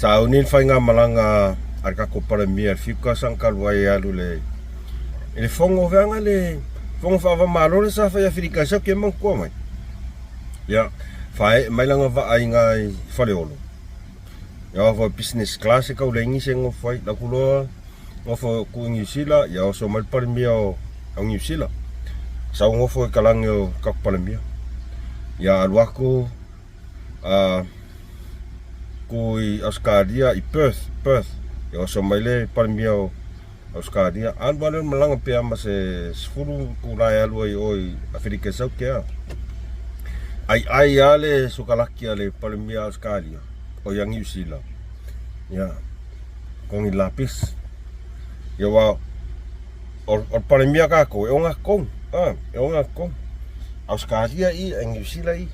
Sauni le faigamalaga a le tatou Palemia i le fitu tausaga talu ai e alu i le i le fono feaga le fono faava-o-Malo lea sa fai i Aferika i Saute e manatua mai. Ia, faaee mai lana vaa i ina i Faleolo. Ia ofa business class e tau leai nisi e nofo ai. Lau atu loa nofo atu i Niu Sila, ia oso mai le Palemia o Niu Sila. Sau nofo i kalage o tatou Palemia. Ia alu atu a ku i Ausetalia i Perth, Perth. Ia oso mai le Palemia o Ausetalia. Alu alu malaga pe a ma se 10 itula e alu ai i o i Aferika i Saute a. Aiai lava le sokalaki a le Palemia o Ausetalia, o ia Niu Sila. Ia, kongi lapis. Ia aua o le Palemia a tatou e ogatotonu, a, e ogatotonu. Ausetalia i, e Niu Sila i.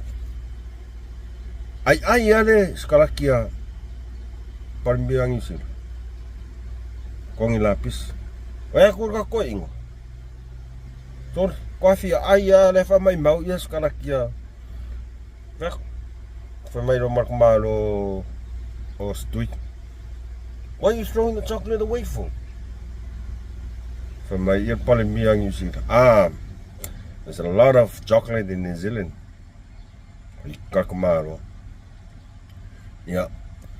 Aiai lava le sikalaki a Palemia a Niu Sila. Kongi lapis. Oi aku le tatou toeaina. Sole, kua fia ai lava le faamaumau ia sikalaki a Fai mai loa ma le malo o Stui. Why you throwing the chocolate away for? Fai mai ia le Palemia a Niu Sila. Ah, there's a lot of chocolate in New Zealand. I ka malo. Ia,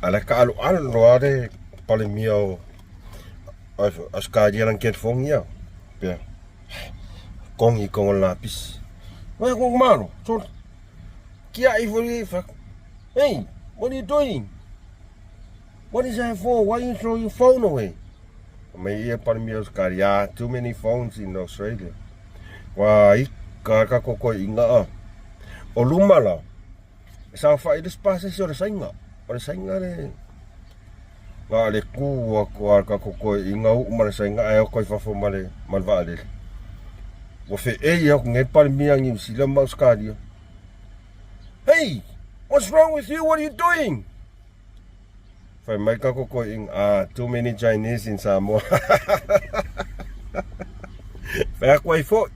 a le ka alu alu loa le Palemia o Australia lan California. Pea. Kongi kongo lapis. Wai ko malo. So, kia i foi fa. Hey, what are you doing? What is that for? Why you throw your phone away? Mai ia Palemia Australia, too many phones in Australia. Wa i ka ka koko i nga. O luma la. E saofai le isi pasese o le Saina. O le Saina le na o le kū atu a le tatou toeaina uu ma le Saina ae oto i fafo ma le ma le vaalele. Ua feei atu nei Palemia Niu Sila ma Ausetalia. Hey, what's wrong with you? What are you doing? Fai mai tatou toeaina, ah, too many Chinese in Samoa. Fai atu ai foi.